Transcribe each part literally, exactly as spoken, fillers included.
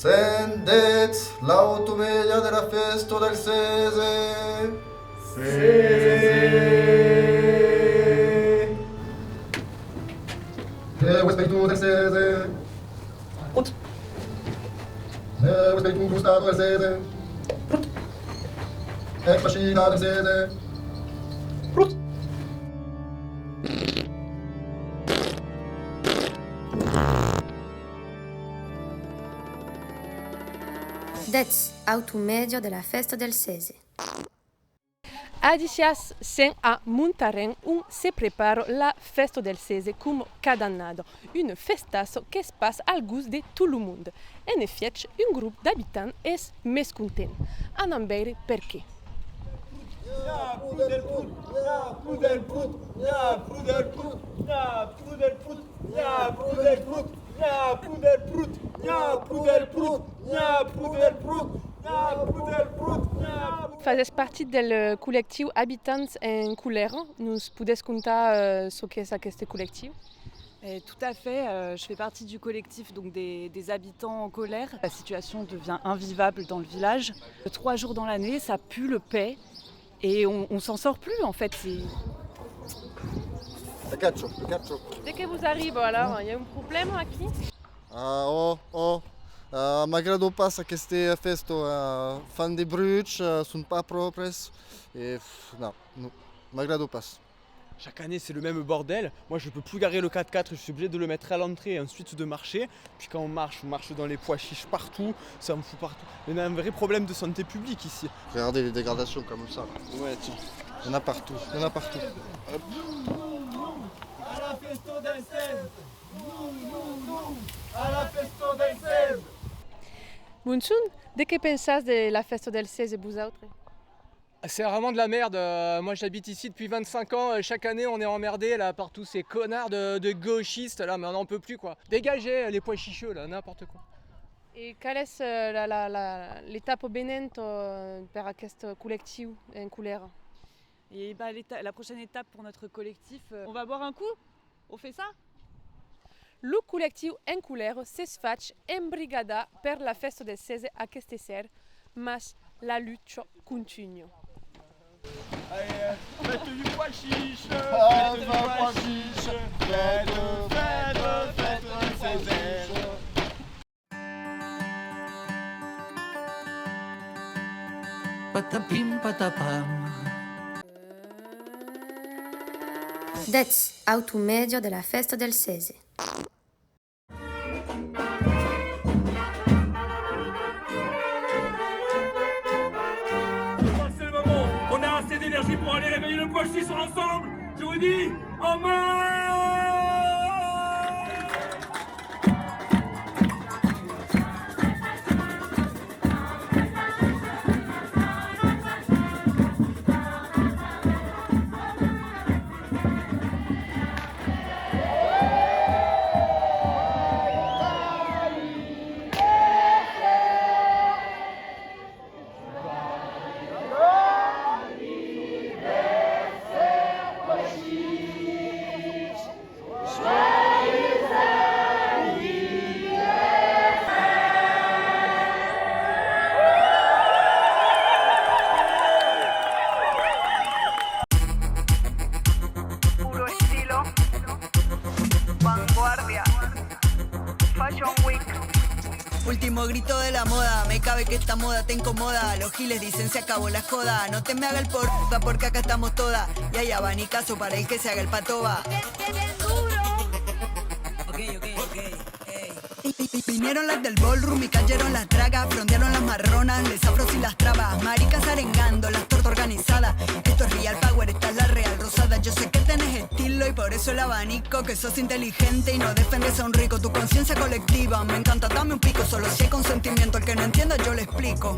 Cent dètz, l'automèdia de la fèsta del setze. Setze. Deu espeitu del setze. Prut. Deu espeitu crostada del setze. Prut. Expachida del setze. Prut. Dètz, automèdia de la fèsta del setze. Adissiatz sèm a Montarèn, ont se prepara la fèsta del setze coma cada annada, una festassa qu'es pas al gust de tot lo monde. En efièch, un grop d'abitants es mescontent. Anam veire perqué. Fasètz partit del, eh, collectiu Abitants en Colèra. Nos podètz contar, eh, çò qu'es aqueste collectiu? Eh, tout à fait, euh, je fais partie du collectif, donc, des, des habitants en colère. La situation devient invivable dans le village. Trois jours dans l'année, ça pue le paix. Et on, on s'en sort plus, en fait, c'est... Lo cacho, lo cacho. Dès que vous arrivez, alors, il y a un problème aquí? Ah, oh, oh. Ah, m'agrada pas aquesta fèsta, eh, fan de bruch, eh, son pas pròpres, e, pff, non, non, m'agrada pas. Chaque année, c'est le même bordel. Moi, je peux plus garer le quatre-quatre, je suis obligé de le mettre à l'entrée et ensuite de marcher. Puis quand on marche, on marche dans les pois chiches partout, ça me fout partout. On a un vrai problème de santé publique ici. Regardez les dégradations comme ça, là. Ouais, tiens. Il y en a partout, il y en a partout. Hop. Bonjorn, de qué pensatz de la fèsta del setze, vosautres? C'est vraiment de la merde. Euh, moi, j'habite ici depuis vingt-cinq ans. Euh, chaque année, on est emmerdé là par tous ces connards de, de gauchistes là, mais on n'en peut plus, quoi. Dégagez, euh, les pois chicheux là, n'importe quoi. E qual es, euh, la, la, la, l'etapa venenta, euh, per aqueste collectiu en colèra? Et bah, l'éta-, la prochaine étape pour notre collectif, euh, on va boire un coup ? On fait ça ? Lo collectiu En Colèra s'es fach embrigadar per la fèsta del setze aqueste ser, mas la lucha contunha. Allez, euh, fête du pois chiche, fête du pois chiche, fête, fête, fête, fête. Patapim, patapam. Dètz, automèdia de la fèsta del setze. C'est le moment, on a assez d'énergie pour aller réveiller le pois chiche ensemble. Je vous dis, en main. Puro estilo, vanguardia, Fashion Week. Último grito de la moda, me cabe que esta moda te incomoda. Los giles dicen: "Se acabó la joda, no te me haga el por, porque acá estamos todas". Y hay abanicazo para el que se haga el patoba. Ok, ok, ok, ey. Vinieron las del ballroom y cayeron las dragas, frontearon las marronas, les afros y las trabas, maricas arengando, las tortas organizadas. Esto es real power, esta es la real rosada. Yo sé que tenés estilo y por eso el abanico, que sos inteligente y no defendes a un rico. Tu conciencia colectiva me encanta, dame un pico, solo si hay consentimiento. El que no entienda yo le explico.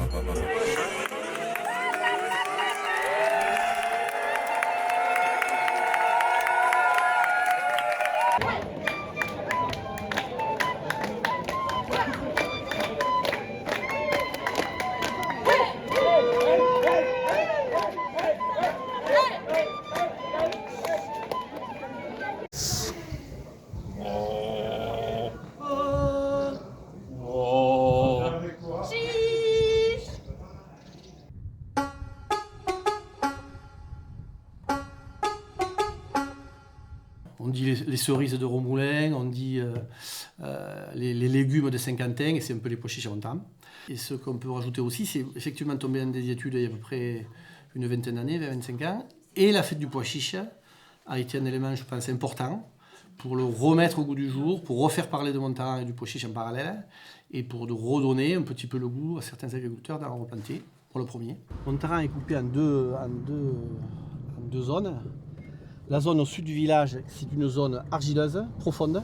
Les cerises de Remoulins, on dit, euh, euh, les, les légumes de Saint-Quentin, et c'est un peu les pois chiches à Montaran. Et ce qu'on peut rajouter aussi, c'est effectivement tombé dans des études il y a à peu près une vingtaine d'années, vingt, vingt-cinq ans, et la fête du pois chiche a été un élément, je pense, important pour le remettre au goût du jour, pour refaire parler de Montaran et du pois chiche en parallèle, et pour de redonner un petit peu le goût à certains agriculteurs d'en replanter. Pour le premier. Montaran est coupé en deux, en deux, en deux zones. La zone au sud du village, c'est une zone argileuse, profonde.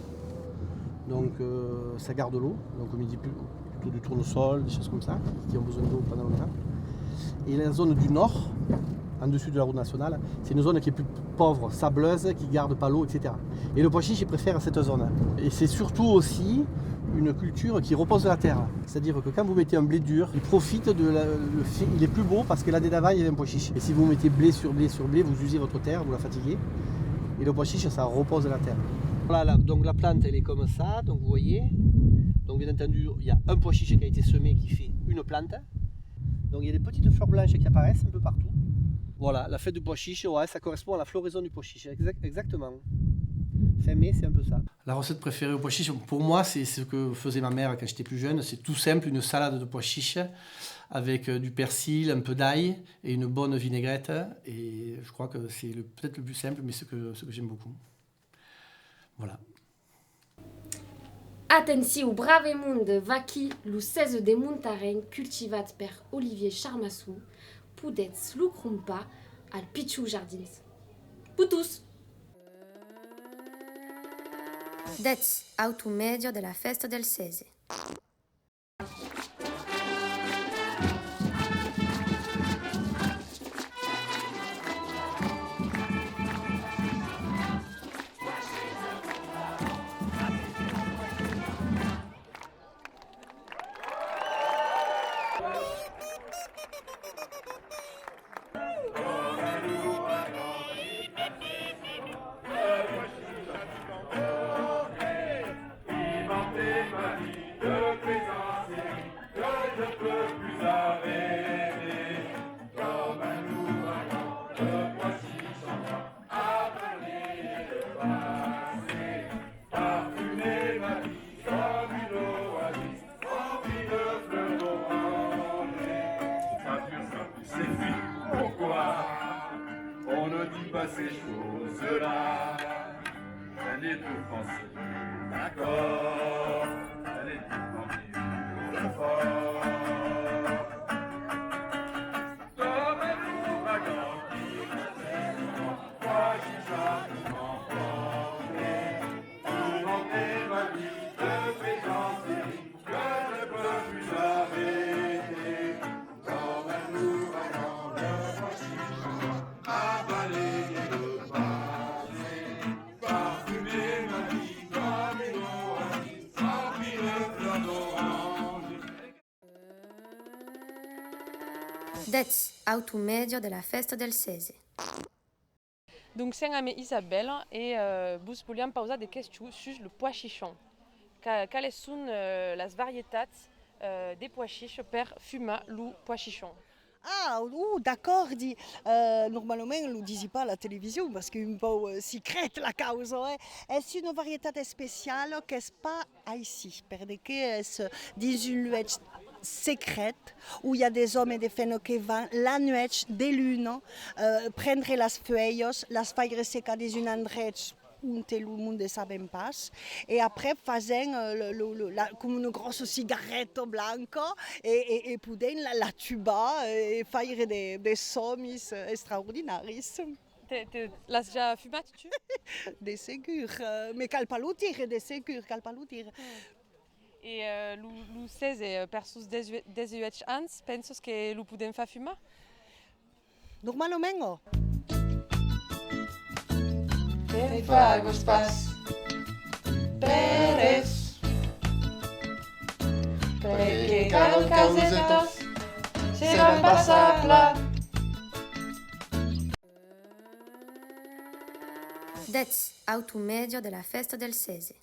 Donc, euh, ça garde l'eau. Donc, on met des pu-, plutôt du tournesol, des choses comme ça, qui ont besoin d'eau pendant longtemps. Et la zone du nord, en dessus de la route nationale, c'est une zone qui est plus pauvre, sableuse, qui garde pas l'eau, et cetera. Et le pois chiche, il préfère cette zone. Et c'est surtout aussi une culture qui repose la terre. C'est-à-dire que quand vous mettez un blé dur, il profite de la, le fait, il est plus beau parce que là-dedans, il y a un pois chiche. Et si vous mettez blé sur blé sur blé, vous usez votre terre, vous la fatiguez. Et le pois chiche, ça repose la terre. Voilà, là, donc la plante, elle est comme ça, donc vous voyez. Donc bien entendu, il y a un pois chiche qui a été semé, qui fait une plante. Donc il y a des petites fleurs blanches qui apparaissent un peu partout. Voilà, la fête du pois chiche, ouais, ça correspond à la floraison du pois chiche, exact-, exactement. Fin mai, c'est un peu ça. La recette préférée au pois chiche, pour moi, c'est ce que faisait ma mère quand j'étais plus jeune. C'est tout simple, une salade de pois chiche avec, euh, du persil, un peu d'ail et une bonne vinaigrette. Et je crois que c'est le, peut-être le plus simple, mais ce que, ce que j'aime beaucoup. Voilà. Atencion, brave monde, vaquí lo cèse de Montaran cultivat per Olivier Charmasson. Podètz lo crompar al pichon jardins. Putús! Dètz, auto mèdia de la fèsta del cèse. C'est fini, pourquoi on ne dit pas ces choses-là? Elle est tout en cellule, d'accord. Elle est tout en cellule, fort. Comme un ouragan qui me fait moi, j'ai jalousement porté. Tourmenter ma vie de présence, que je peux plus arrêter. Dètz, auto mèdia de la fèsta del cèse. Donc, sèm amb Isabèla e, euh, vos voliam pausar de questions sus lo pois chichon. Ca-, qualas son, euh, las varietats, euh, de pois chiche per fumar lo pois chichon? Ah, uh, d'acòrdi. Euh, normalament, lo disi pas a la television, parce qu'es un pauc, euh, secret la causa, eh. Es una varietat especiala qu'es pas aicí, per de que es dins un luèch secret, ont i a des òmes e de femnas que van la nuèch de luna, euh, prendre las fuèlhas, las faire secar dins un endrech onte lo monde saben pas, e aprèp fasèm, euh, lo, lo, lo, la, coma una gròssa cigarreta blanca e, e, e podèm la, la tubar e faire de, de sòmis, euh, extraordinaris. Te, te l'as ja fumat, tu? De segur, euh, me cal pas lo dire, de segur, cal pas lo dire. E, euh, lo, lo cèse, euh, per sos dètz-e-uèch, dètz-e-uèch ans, pensas que lo podèm far fumar? Normalament, ò. Te'n fagos pas, per res, perque cada causetas se van passar plan. Dètz, auto mèdia de la fèsta del cèse.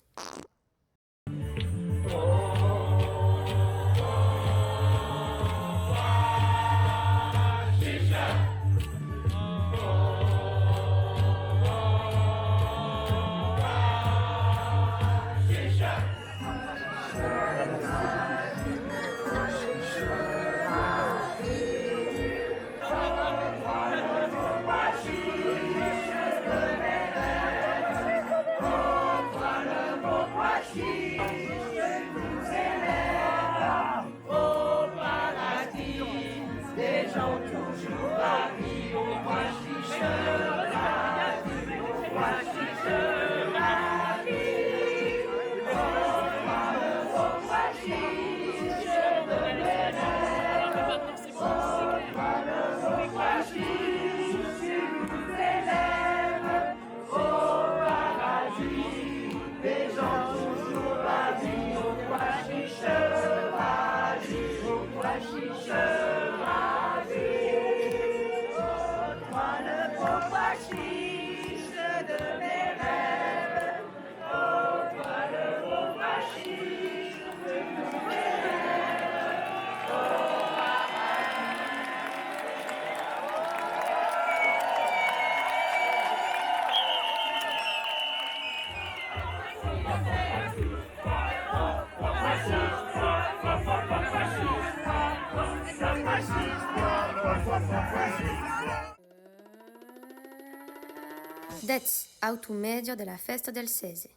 Dètz, auto-mèdia de la fèsta del setze.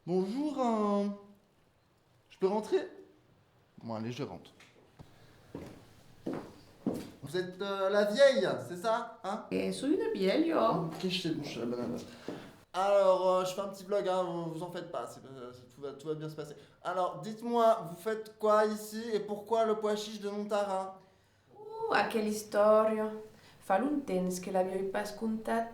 Bonjour, euh, je peux rentrer ? Bon, allez, je rentre. Vous êtes, euh, la vieille, c'est ça, hein ? Eh, soi una vièlha. Ok, c'est bon, je suis à la bonne adresse. Alors, euh, je fais un petit vlog, hein, vous, vous en faites pas, c'est, euh, tout va, tout va bien se passer. Alors, dites-moi, vous faites quoi ici et pourquoi le pois chiche de Montarin ? Oh, aquela istòria! Fa longtemps que l'aviái pas contat.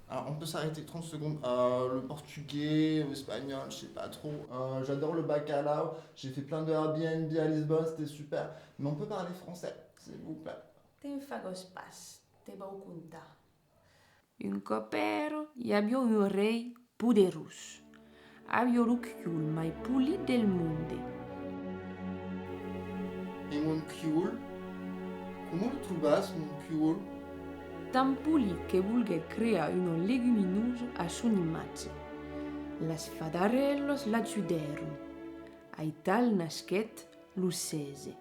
Alors, on peut s'arrêter trente secondes. Euh, le portugais, l'espagnol, je sais pas trop. Euh, j'adore le bacalao. J'ai fait plein de Airbnb à Lisbonne, c'était super. Mais on peut parler français, s'il vous plaît. Te'n fagas pas, te vau contar. Un còp èra, i aviá un rei poderós. Aviá lo cuol mai polit del monde. E mon cuol? Coma lo trobas, mon cuol? Tan polit que volguèt crear una leguminosa a son imatge. Las fadarèlas l'ajudèron. Aital nasquèt lo setze.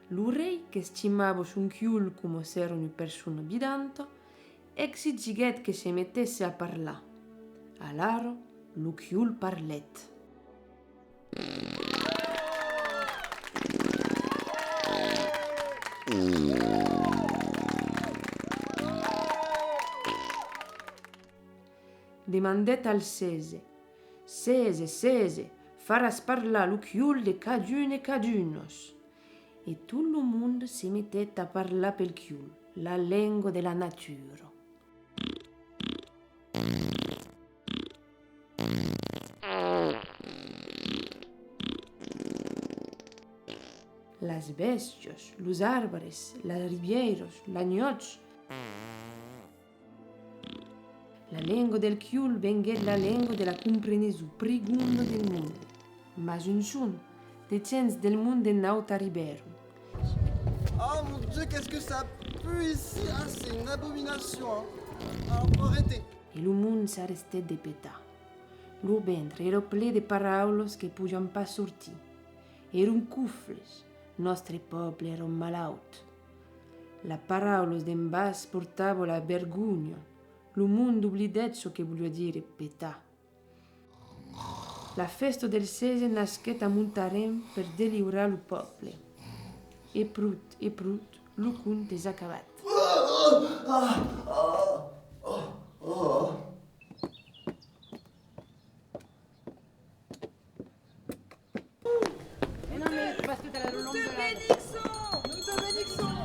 Lo rei, qu'estimava son cuol coma s'èra una persona vidanta, exigiguèt que se metèsse a parlar. Alara, lo cuol parlèt. Demandèt al setze: Setze, setze, faràs parlar lo cuol de cadun e cadunas. E tot lo monde se metèt a parlar pel cuol, la lenga de la natura. Las bèstias, los arbres, las ribièiras, la nuòch. La lenga del cuol venguèt la lenga de la compreneson prigonda del monde. Mas un jorn, de gents del monde naut arribèron. Oh mon Dieu, qu'est-ce que ça pue ici ! Ah, c'est une abomination, hein. Alors, faut arrêter. E lo monde s'arrestèt de petar. Lo ventre èra plen de paraulas que podián pas sortir. Èran cofles, nòstre pòble èra malaut. Las paraulas d'en bas portavan la vergonha. Lo monde oblidèt çò que voliá dire petar. La fèsta del setze nasquèt a Montarin per delivrar lo pòble. E pròt, e pròt, lo conte es acabat. Nous te bénissons ! Nous te bénissons !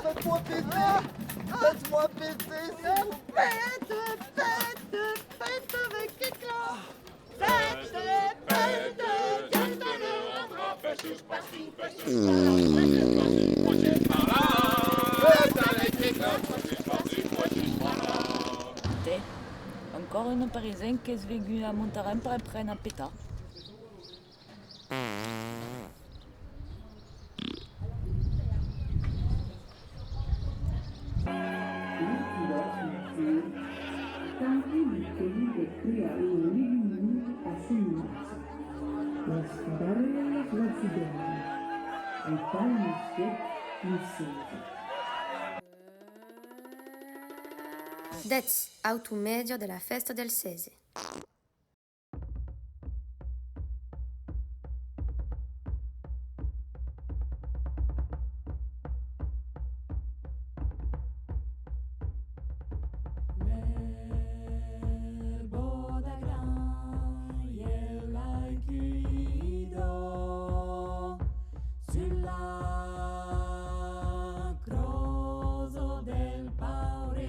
Faites-moi péter ! Faites-moi péter, s'il vous plaît ! Pète, pète, pète avec éclat ! Tè, encòra una parisenca qu'es venguda a Montarin per aprene a petar. L'ortografia es tan polit que volguèt crear una leguminosa a son imatge. Las fadarèlas l'ajudèron. Aital nasquèt lo setze. Dètz, auto-mèdia de la fèsta del setze. L'èrba de granhièr l'ai cueïda sus la cròsa del paure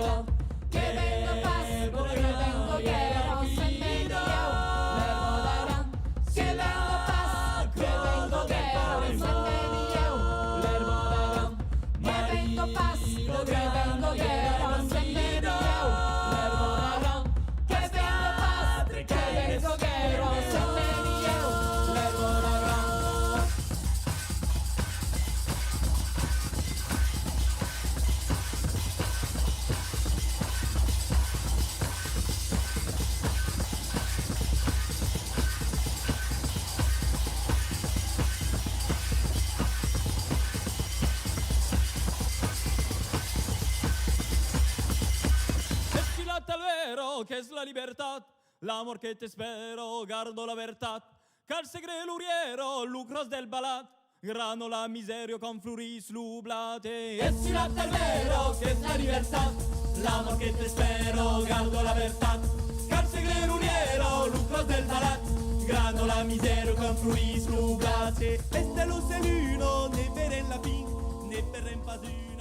d'aran, que venga pas, que venga guèrra, se'n veni ieu, l'èrba d'aran, que venga pas, que venga guèrra, se'n veni ieu, l'èrba d'aran, que venga pas, que venga guèrra, se'n veni ieu, l'èrba d'aran, que venga pas, que venga guèrra, se'n veni ieu, l'èrba d'aran. Esquilat al vero, qu'es la libertat, l'amor que t'espèra, garda la vertat. Cal segre lo riero, lo cròs del balat, grana la misèria quand florís lo blat. E esquilat al vero, qu'es la libertat, l'amor que t'espèra, garda la vertat. Cal segre lo riero, lo cròs del balat, grana la misèria quand florís lo blat. E estèlas e luna ne verèn la fin, ne perdrem pas una.